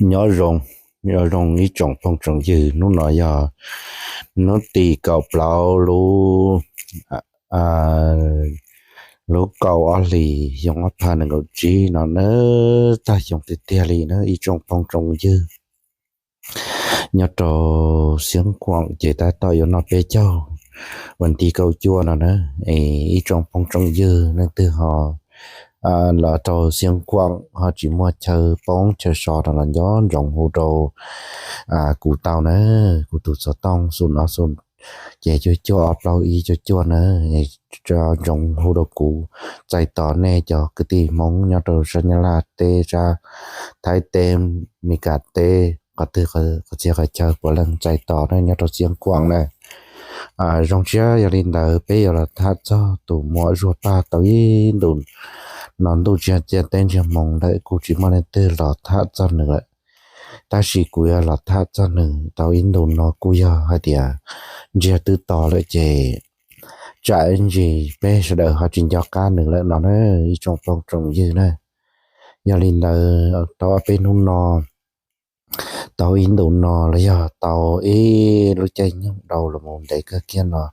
Nyob zoo, nyob zoo ib tsoom phooj tsoom ywg, hnub no yog hnub tim kaum plaub lub, lub kaum ob hlis xyoo ob phav nees nkaum tsib no nawb, tag xyoo tiag tiag li na ib tsoom phooj tsoom ywg. Nyob rau Xiab Khuam ces tab tom yuav noj peb caug, vas thib kaum cuaj no na, es ib tsoom phooj tsoom ywg leej twg ho los rau Xiab Khuam ho tsis muaj chaw poob chaw so no los nco ntsoov hu rau kuv tau na, kuv tus xov tooj xum no xum ces cuaj cuaj ob plaub ib cuaj cuaj na, nco ntsoov hu rau kuv txais tos nej cov kwv tij Hmoob nyob rau sab Nyab Laj teb, sab Thaib teb, Mes Kas teb, qhov twg qhov txhia qhov chaw puav leej txais tos na nyob rau Xiab Khuam na. Zoo siab yog li ntawd peb yuav los tham txog tus muam Zuag Paj tau ib ntus no, ntuj tsiag txiaj teb ntsiag hmoo lawm kuj tsis muaj leej twg los tham txog nws lawm. Tab sis kuv yuav los tham txog nws tau ib ntus no kuj yog hais tias ntsiag twb to lawm ces tsam ib ntsis peb sawv daws ho tsis nco qab nws lawm no na ib tsoom phooj tsoom ywg na. Yog li ntawd tau ob peb hnub no, tau ib ntus no los yog tau ib lub caij nyoog dhau los mus ntev kawg kiag no,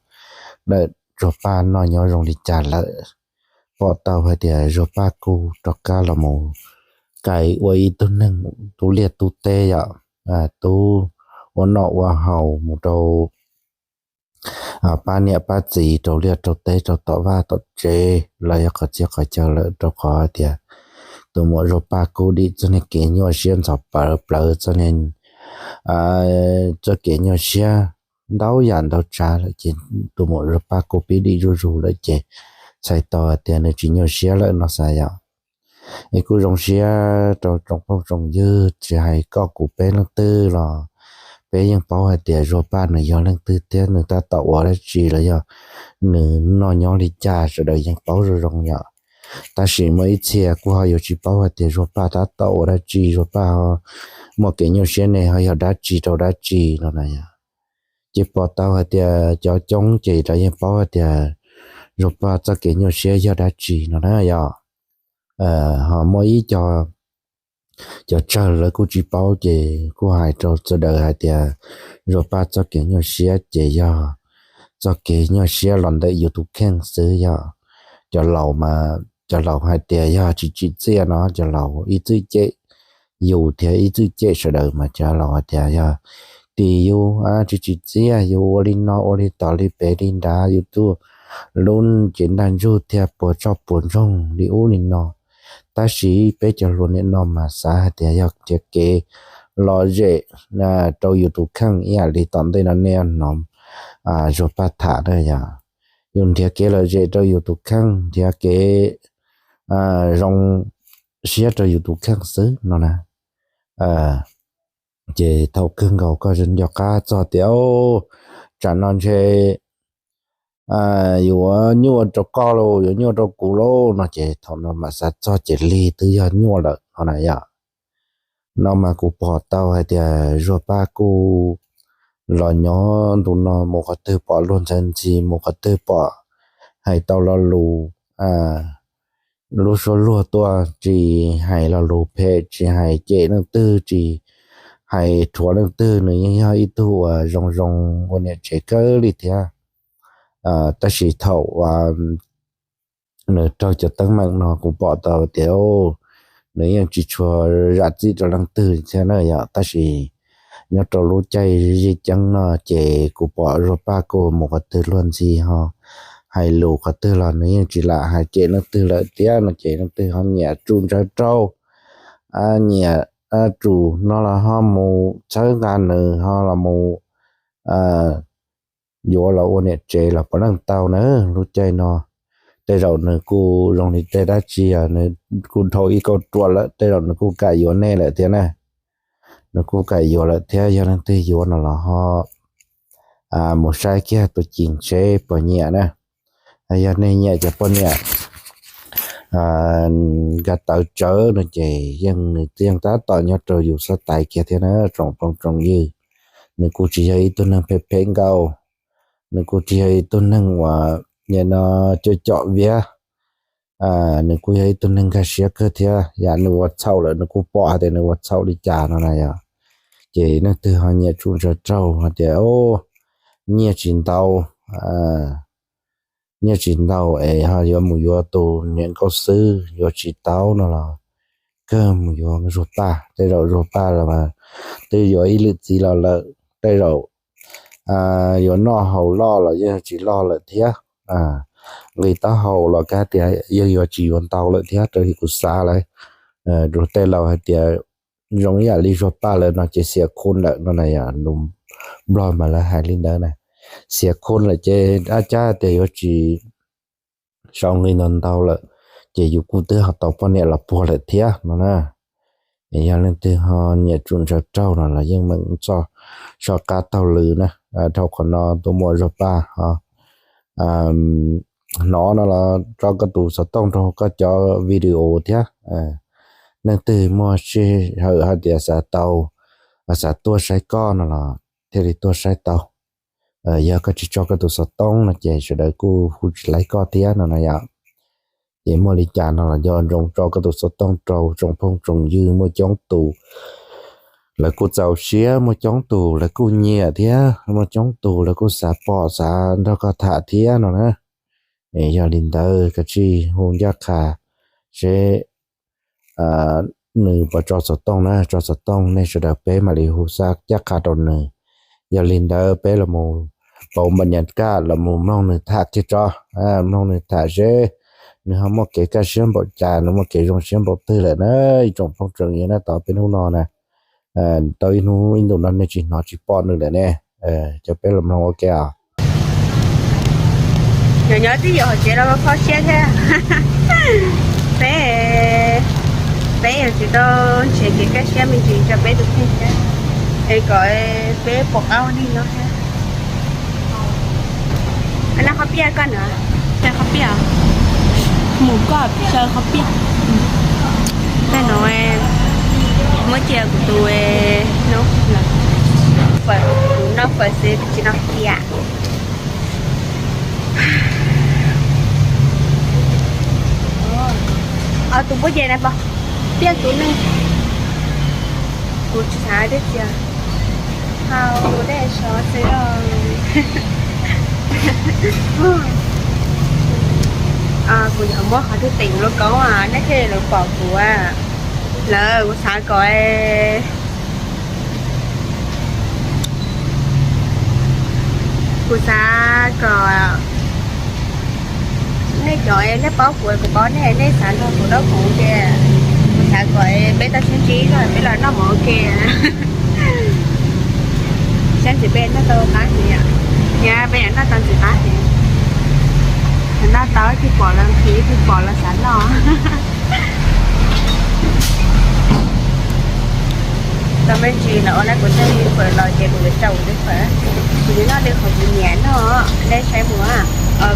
dawm Zuag Paj noj nyob zoo li cas lawm. Pom tau hais tias Zuag Paj kuj rov qab los mus kais ua ib tug neeg tub liaj tub teb yom, tub ua noj ua haus mus rau pab niam pab txiv rau liaj rau teb rau tom vaj tom tsev los yog qhov txhia qhov chaw lawm, rau qhov hais tias tus muam Zuag Paj kuj dim txoj niag kev nyuaj siab ntxhov plawv, txoj niag, txoj kev nyuaj siab ntau yam ntau tsav lawm ces tus muam Zuag Paj kuj pib dim zuj zus lawm ces txhais tau hais tias nws tsis nyuaj siab lawm no xav yom. Es kuj zoo siab rau tsoom phooj tsoom ywg, tsis hais koj kuv peb leej twg los peb yeej paub hais tias Zuag Paj nws yog leej twg thiab nws tab tom ua dab tsi los yog nws noj nyob li cas sawv daws yeej paub zoo zoo yom. Tab sis muaj ib txhia kuj ho yuav tsis paub hais tias Zuag Paj tab tom ua dab tsi, Zuag Paj ho muaj kev nyuaj siab ne ho yog dab tsi rau dab tsi no na yom. Ces pom tau hais tias cov coob ces lawv yeej paub hais tias Zuag Paj txoj kev nyuaj siab yog dab tsi no na yom. Ho muaj ib co cov tsawg lawv kuj tsis paub ces kuj hais rau sawv daws hais tias Zuag Paj txoj kev nyuaj siab ces yog txoj kev nyuaj siab los ntawm yus tus kheej xwb yom. Cov laus mas cov laus hais tias yog tsis tsim txiaj no, cov laus ib txwm cem yus thiab ib txwm cem sawv daws mas cov laus hais tias yog tim yus tsis tsim txiaj, yus ua li no ua li tom li pem li nrad, yus tuaj lub cev ntaj ntsug thiaj puas tsob puas ntsoog li ub li no. Tab sis peb cov hluas nim no mas xav hais tias yog nrhiav kev lom zem rau yus tus kheej ib yam li tom ntej no nej hnov Zuag Paj tham na yom. Yus nrhiav kev lom zem rau yus tus kheej, nrhiav kev zoo siab rau yus tus kheej xwb no na. Ces thaum kawg nkaus koj nco qab txog tias tsam no ntshe yuav nyuaj rau koj lauj, yuav nyuaj rau kuv lauj no ces thaum no mam xav txog ces lig twb yog nyuaj lawm no na yom. No mas kuv pom tau hais tias Zuag Paj kuj los nyob ntu no mus qhov twg pom luag ntxhi ntxhi, mus qhov twg pom hais tau lo lus lub suab luag tuaj, tsis hais lo lus phem, tsis hais cem leej twg, tsis hais rhuav leej twg, nws yeej yog ib tug uas zoo zoo ua niam tsev kawg li thiab. Tab sis thaum nws raug cov teeb meem no kuv pom tau tias nws yeej tsis tshua zam txim rau leej twg thiab na yom. Tab sis nyob rau lub caij zej ceeb no ces kuv pom Zuag Paj kuj mus qhov twg luag ntxhi ho hais lus qhov twg los nws yeej tsis lam hais cem leej twg lawm thiab no ces leej twg ho nyiam tsuj ntsawv rau, nyiam tsuj no los ho mus txhawb nqa nws ho los mus yuav los ua niam tsev los puav leej tau na. Lub caij no tej zaum nws kuj zoo li tej dab tsi, nws kuj dhau ib kauj ruam lawm, tej zaum nws kuj kam yuav nej lawm thiab na. Nws kuj kam yuav lawm thiab, yog leej twg yuav no los ho mus saib kiag tus cim seb puas nyiam na. Yog nej nyiam cov poj niam nkag tawv tsawv no ces yeej nws yeej tab tom nyob rau yus xab tais kiag thiab na tsoom phooj tsoom ywg. Nws kuj tsis yog ib tug neeg phem phem nkaus, nws kuj tsis yog ib tug neeg uas nim no coj com viab nws kuj yog ib tug neeg nkag siab kawg thiab, yam nws ua txhaum lawm nws kuj pom hais tias nws ua txhaum li cas no na yom. Ces leej twg ho nyiam tsum ntshaw raug hais tias nyiaj tsis ntau, nyiaj tsis ntau es ho yuav mus yuav tus niam nkauj xwb yuav tsis tau no los kawg mus yuav Zuag Paj. Tej zaum Zuag Paj los twb yuav ib lwm txiv los lawm, tej zaum yuav noj haus loj los yeej tsis loj lawm thiab. Nqi taub hau los kav tias yeej yuav tsis yuav ntau lawm thiab raws li kuv xav lawm. Luag tej laus hais tias zoo ib yam li Zuag Paj lawm no ces xiam khun lawm no na yom, lus Nplog mas lawv hais li ntawd na. Xiam khun lawm ces dab cab tias yuav tsis sau nqi ntau ntau lawm, ces yus kuj twb ho tau poj niam los puag lawm thiab no na. Es yog leej twg ho nyiam tsum ntshaw raug no los yeej meem txoj soj qab taug lw na. Dhau qhov no tus muam Zuag Paj ho hnov no los tso koj tus xov tooj rau koj cov video thiab. Leej twg muaj sij hawm hais tias xav tau, xav tuaj saib koj no los thiaj li tuaj saib tau. Yog koj tsis tso koj tus xov tooj no ces sawv daws kuj hu tsis laib koj thiab no na yom. Ces muaj li cas no los nco ntsoov tso koj tus xov tooj rau tsoom phooj tsoom ywg, muaj coob tus lawv kuj txaus siab, muaj coob tus lawv kuj nyiam thiab muaj coob tus lawv kuj xav pom xav nrog koj tham thiab no na. Yog li ntawd koj tsij hu ncaj qha seb nws puas tso xov tooj na, tso xov tooj nej sawv daws peb mam li hu xa ncaj qha rau nws. Yog li ntawd peb los mus pauv npa nyas kaj los mus mloog nws tham kiag tso, mloog nws tham seb nws ho muaj kev kaj siab npaum cas, nws muaj kev zoo siab npaum twg lawm na. Ib tsoom phooj tsoom ywg na, tau peb hnub no na, tau ib hnub ib ntus no nej tsis hnov tsis pom nws lawm ne. Cov peb los mloog ua ke os. Nyob nyob twb yuav hauv tsev los kho siab thiab. Peb, peb yuav tsis tau nrhiav kev kaj siab me ntsis rau peb tus kheej thiab, es kom peb pom qab ua neeg nyob thiab. Noj qhov piaj koj na. Xyaw qhov piaj. Mus koj xyaw qhov piaj. Tej no muab cia kuv tus hnub, kuv noj fawm xwb kuv tsis noj piaj. Tus npua ces na pog, piaj tus neeg. Kuv tsis xav dej txias, hau dej sov xwb os. Kuv yuav muab qhov twg teem lub koob nej thiaj li pom kuv. Lawv, kuv xav kom, kuv xav kom nej cov nej paub kuv, kuv paub nej, nej xav nrog kuv noj mov ua ke. Kuv xav kom peb tau sib ntsib peb los noj mov ua ke. Saib ntxim peb noj tau qab heev, yog peb noj tau ntxim qab heev. Noj tau ib tug pom los nqhis, ib tug pom los xav noj. Tau me ntsis lawm ua na, kuv thiaj li fawm los ces kuv yuav tsau kuv li fawm. Kuv yuav noj li qhov kuv nyiam noj, nej saib mus.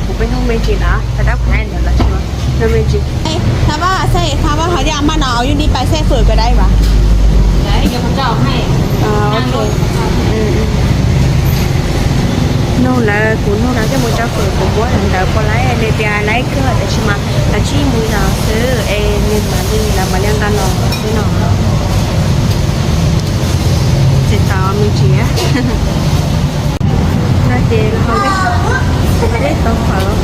Kuv peb hnub me ntsis lawm, tau dab kuv hais ntawd los tsis hnub me ntsis. Thab Vaj, thab Vaj hais tias mas no yus ni pais xej fwm pais dai vas. Nug lawv, kuv nug lawv thiaj mus tso fwm, kuv muab lawv ntawd pom lawv nws tias lawv kawg tiam sis mas lawv tsis mus zos xwb es nws mam li lawv mam li nqa los xwb no. Tsis tau me ntsis no ces los ho dej tau fawm.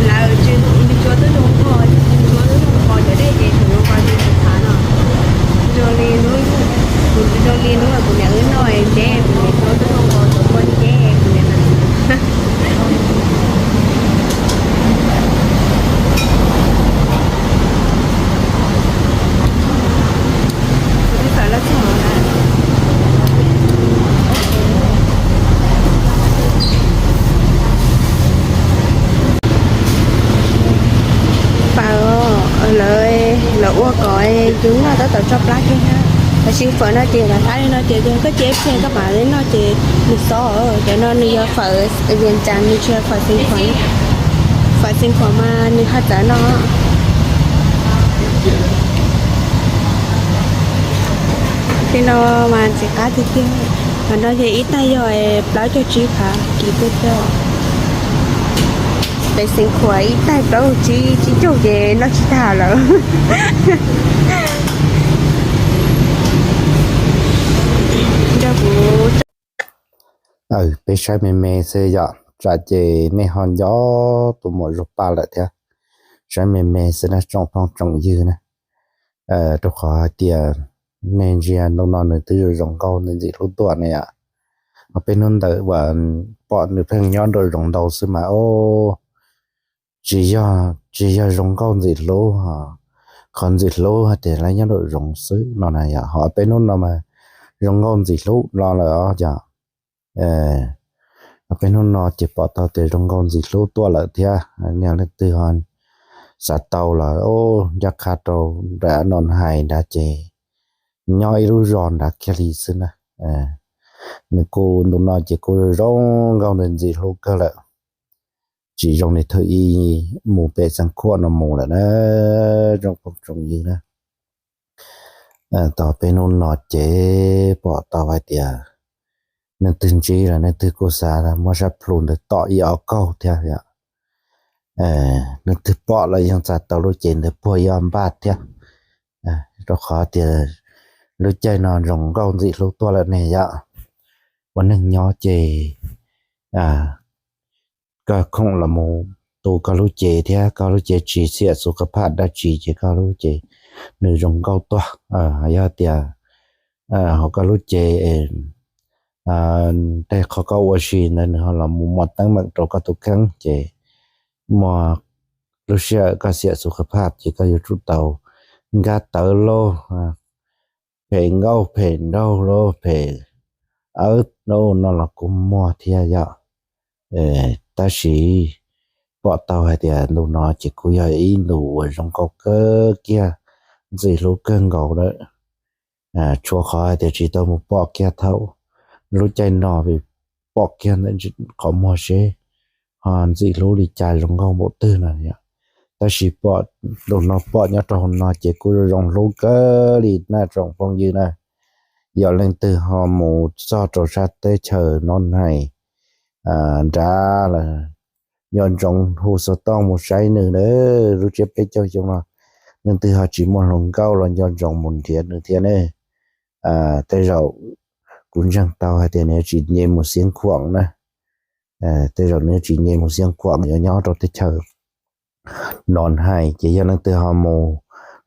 Lawv tsis, nws tsuas twb zoo nkaus, tsuas twb zoo nkaus cov dej ces kuv yuav nqa li kuv tham no. Zoo li hnub, kuv zoo li hnub kuv niam wb noj ntses, kuv niam tsuas twb zoo nkaus cov kua ntses kuv niam. Pab, lawv, lawv ua kom yus noj tab tom tso plab kiag na. Tab sis fawm no ces lawv thab li no ces koj cia ib pliag koj mam li noj ces nws xob. Cov no nws yog fawm Vias Cas, nws tsis yog fawm xeev khuam. Fawm xeev khuam mas nws haj txawv no. Li no mas ntxim qab tiag tiag. Qhov no ces ib taig yog plaub caug tsib phav kiv tiag tiag. Pem Xeev Khuam ib taig plaub caug tsib, tsib caug ces noj tsis tag lawm. Peb saib me me xwb yom, tsam ces nej ho nco tus muam Zuag Paj lawm thiab. Saib me me xwb na tsoom phooj tsoom ywg na, rau qhov hais tias nej ntsia ntu no nws twb zoo zoo nkauj ntxim hlub tuaj ne yom. Ho peb hnub ntawd uas pom nws pheej nyob nraum zoov ntau xwb mas o, tsis yog, tsis yog zoo nkauj ntxim hlub, qhov ntxim hlub hais tias lawv nyob nraum zoov xwb no na yom. Ho peb hnub no mas zoo nkauj ntxim hlub los lawm os yom. Peb hnub no ces pom tau tias zoo nkauj ntxim hlub tuaj lawm thiab. Nej leej twg ho xav tau los ncaj qha rau nram no hais nrad ces nyob ib lub zos nrad kiag li xwb na. Nws kuj ntu no ces kuj zoo nkauj ntxim hlub kawg lawm. Tsis zoo li thaum ub mus pem Xeev Khuam no mus lawm na, tsoom phooj tsoom ywg na. Tau peb hnub no ces pom tau hais tias leej twg ntsib los leej twg kuj xav muab sab plhu ntawd tom ib ob kaug thiab yom. Leej twg pom los yeej txais tau lub cev ntawd puag ib ob npaj thiab, rau qhov tias lub caij no zoo nkauj ntxim hlub tuaj lawm ne yom. Ua neeg nyob ces koj khoom los mus tu koj lub cev thiab, koj lub cev tsis xiam xu kha phaj dab tsi ces koj lub cev nws zoo nkauj tuaj. Yog tias ho koj lub cev tej qhov koj ua si ntawd nws ho los mus muaj teeb meem rau koj tus kheej ces muaj lub sij hawm koj xiam xu kha phaj ces koj yuav tsum tau nkag tawv lauj, phem nkauj phem nraug lauj, phem awb lauj no los kuj muaj thiab yom. Tab sis pom tau hais tias ntu no ces kuj yog ib ntu uas zoo nkauj kawg kiag, ntxim hlub kawg nkaus lawm. Tshuav qhov hais tias tsis tau mus pom kiag thaum lub caij no, vim pom kiag ntawm qhov muag seb ho ntxim hlub li cas zoo nkauj npaum twg no yom. Tab sis pom ntu no pom nyob rau hauv no ces kuj zoo hlub kawg li na tsoom phooj ywg na. Yog leej twg ho mus txog rau sab teb chaws no hais nrad los nco ntsoov hu xov tooj mus saib nws na. Lub tsiab peb caug xyoo no leej twg ho tsis muaj hluas nkauj los nco ntsoov mus nrhiav nws thiab ne. Tej zaum kuv ntseeg tau hais tias nws yuav tsis nce mus Xiav Khuam na. Tej zaum nws yuav tsis nce mus Xiav Khuam, yuav nyob rau teb chaws no hais. Ces yog leej twg ho mus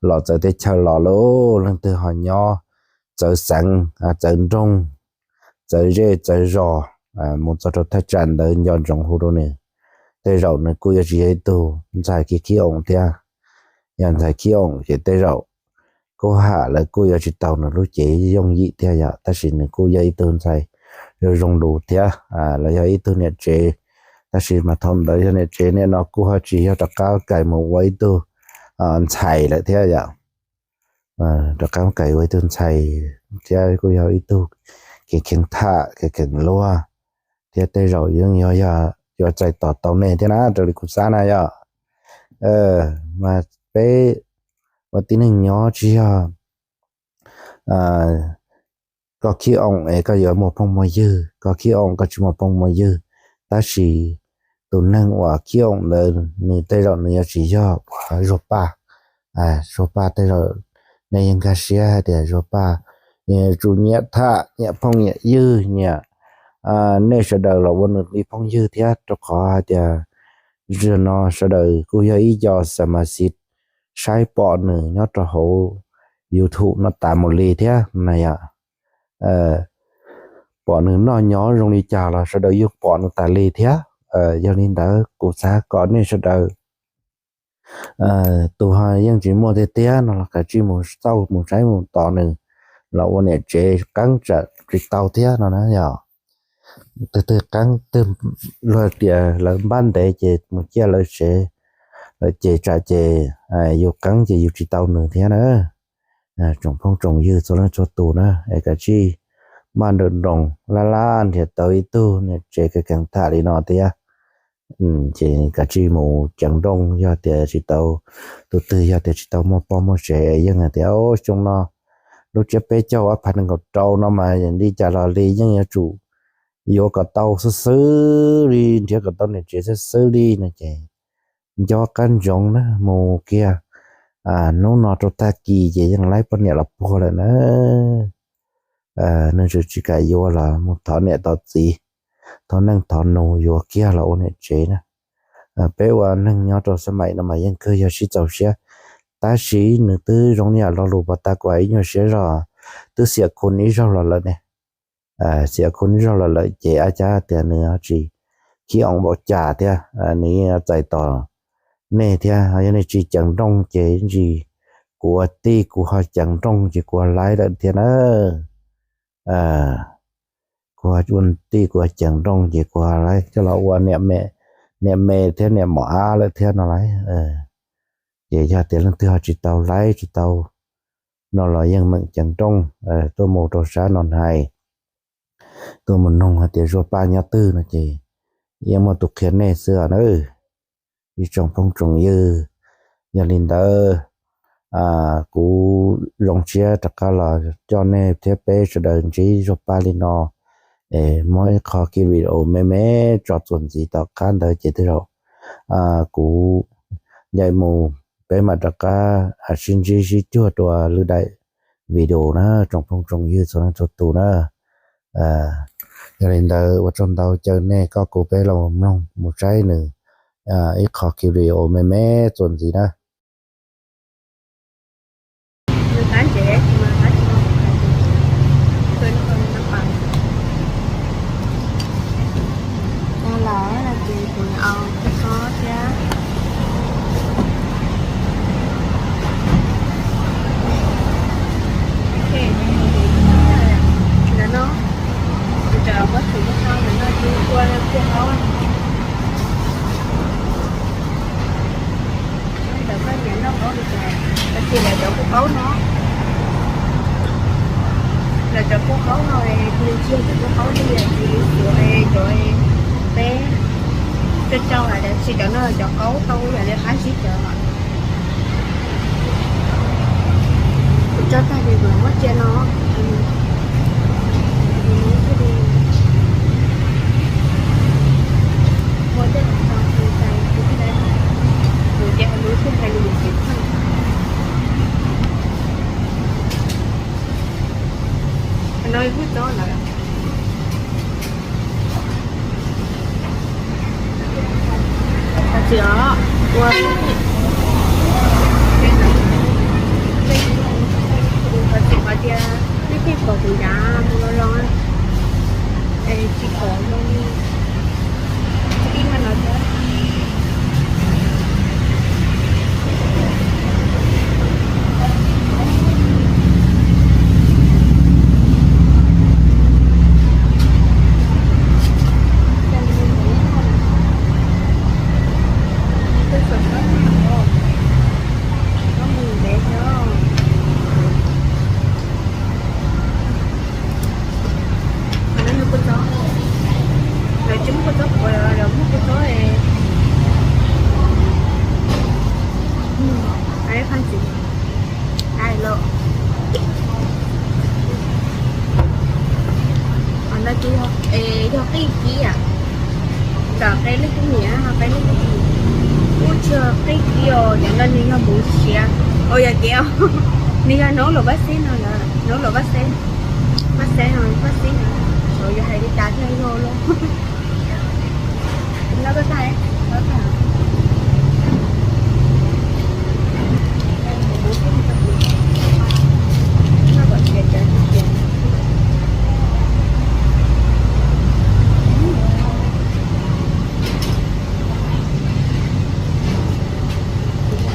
los txawv teb chaws los lauj, leej twg ho nyob txawv xeev, txawv nroog, txawv zej txawv zos, mus txog rau thaj tsam ntawd nco ntsoov hu rau nws. Tej zaum nws kuj yuav tsis yog ib tug ntxhais khib khib oos thiab. Yog ntxhais khib oos ces tej zaum Kub Ham lawv kuj yuav tsis tau nws lub cev yooj yim thiab yom, tab sis nws kuj yog ib tug ntxhais zoo zoo lus thiab, los yog ib tug niam tsev. Tab sis mas thaum ntawd yog niam tsev niam no kuj ho tsis yog rov qab kais mus ua ib tug ntxhais lawm thiab yom. Rov qab kais ua ib tug ntxhais thiab kuj yog ib tug kheev kheev tham kheev kheev luag thiab, tej zaum yeej yuav, yuav txais tos tau nej thiab na, raws li kuv xav na yom. Mas peb ua tib neeg nyob tsis yog koj khib oos es koj yuav muaj phooj muaj ywg, koj khib oos koj tsis muaj phooj muaj ywg. Tab sis tus neeg uas khib oos ntawd nws tej zaum nws yuav tsis yog uas Zuag Paj. Zuag Paj tej zaum nej yeej nkag siab hais tias Zuag Paj nws yuav tsum nyiam tham, nyiam phooj nyiam ywg, nyiam nej sawv daws los ua nws li phooj ywg thiab, rau qhov hais tias zaum no sawv daws kuj yog ib co xa mas xis saib pom nws nyob rau hauv YouTube no tas mus li thiab na yom. Pom nws noj nyob zoo li cas los sawv daws yeej pom nws tas li thiab. Yog li ntawd kuv xav kom nej sawv daws tus ho yeej tsis muaj tiag tiag no los kav tsij mus xauj mus saib mus tos nws los ua niam tsev, qeeb tsam tsis tau thiab no na yom. Twg twg qeeb twg luag tias lawv npab ntev ces mus ciaj lawv tsev, lawv ces tsam ces yus qeeb ces yus tsis tau nws thiab na. Tsoom phooj tsoom ywg txhua leej txhua tus na, es kav tsij maj nrawm nroos laj laj nrhiav tau ib tug niam tsev kheev kheev tham li no thiab. Ces kav tsij mus ceev nrooj, yog tias tsis tau, tus twg yog tias tsis tau muaj poj muaj sev es yeej hais tias xyoo no lub tsiab peb caug ob phav nees nkaum rau no mas li cas los li yeej yuav tsum yuav kom tau xwb xwb li, nrhiav kom tau niam tsev xwb xwb li no ces nco qab ntsoov na mus kiag. Hnub no rau tag kis ces yeej laib poj niam los puag lawm na. Nws tsis kam yuav los mus thov niam thov txiv, thov neej thov nus yuav kiag los ua niam tsev na. Peb ua neeg nyob rau xab maim no mas yeej kawg yog sib txaus siab, tab sis nws twb zoo li yam lo lus pov tag kuv hais ib nyuag siab zog, twb xiam khu ib zaug los lawm ne. Xiam khu ib zaug los lawm ces ab cab tias nws tsis khib oo npaum cas thiab, nws yeej txais tos nej thiab, yog nej tsis ceev nrooj ces ntsis kuv ua tij kuv ho ceev nrooj ces kuv ho laib lawm thiab na. Kuv ua tij kuv ho ceev nrooj ces kuv ho laib coj los ua niam me thiab niam mos ab lawm thiab no lauj. Ces yog tias leej twg ho tsis tau laib tsis tau no los yeej meem ceev nrooj tuaj mus rau sab no hais, tuaj mus noog hais tias Zuag Paj nyob twg no ces yeej muaj tus qhia nej xwb os na. Ib tsoom phooj tsoom ywg, yog li ntawd kuv zoo siab rov qab los coj nej thiab peb sawv daws ntsib Zuag Paj li no es muab ib qho ki video me me tso txuas ntxiv tom qab ntawd ces tej zaum kuv ncaim mus peb mam rov qab sib ntsib sib cuag dua lwm daim video na tsoom phooj tsoom ywg txhua leej txhua tus na. Yog li ntawd ua tsaug ntau caw nej koj kuv peb los mloog mus saib nws ib qho ki video me me txuas ntxiv na. Ntawm koj niam noj qaub li cas, tab sis lawv cov kua qaub no, lawv cov kua qaub no nws tsis yog cov kua qaub li, tsis li xyuav cov peb coj coj hais tias tsis cov no cov qaub tau yam li qab zib cov. Kuv tso tag li kuv los muab cia no. Ua tej los tau tus tais kuv thiaj li, kuv ces hais lus thiaj hais lus yam txiv txheej. Qhov no ib pub tsob lawm. Qhov txiv os, ua, qhov txiv qhov tias nej thiaj pom kuv yav mus los los, es tsis pom zoo li ib no thiab. Lawv tsis muaj kua txob qhuav, lawv muaj kua txob es, a, ib qho ntxiv, a los, qhov no ces yog, es yog qij kib, tam qe leej twg nyiam qe leej twg nyiam. Ub, tsis yog qij kib os, cov no nws yog muv siav, ua yog ces nws yog noob luam vaj xeb no lawm, noob luam vaj xeb, vaj xeb no, vaj xeb no, xyov yog hais li cas thiaj yog lauj.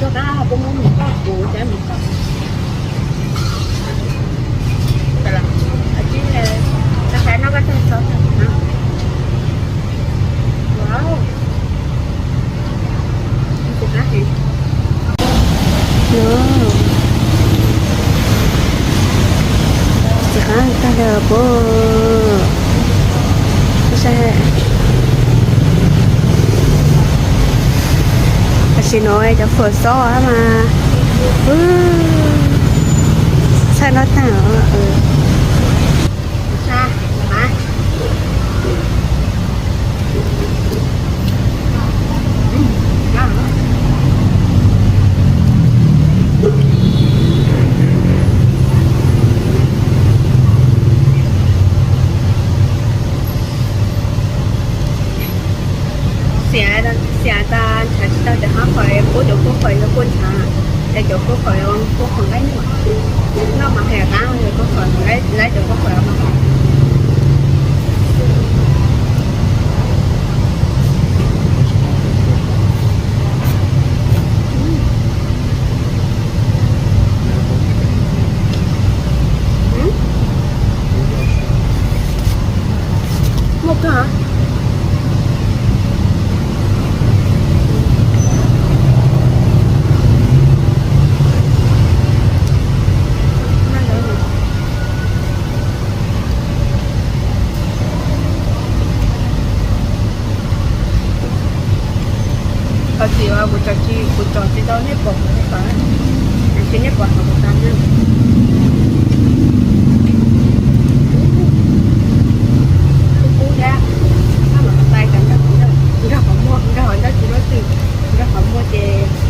Rov qab puas muab mus txog kuv cov mus txog. Tsis, rov qab noj koj tag txog tag na. Wow. Txiv qab tag lawm puas. Tam sim no cov phuam xob mas, Thaj no tag. Xiam, xiam tas ntshav tsis tau ces hab qhov pub cov kua qhom yog kua ntshav, ces cov kua qhom yog kua qhom nqaij nyuam. Noj mas hais qab yog kua qhom nqaij, cov kua qhom mas. Muaj kawg. Koj txiv, kuv tso tsis, kuv tso tsis tau nej pom kuv tau, tiam sis nej pom hauv kuv tau na. Kub kub thiab, koj mam tais kom nrog qhov muag, nrog qhov ncauj tsis muaj twg, nrog qhov muag ces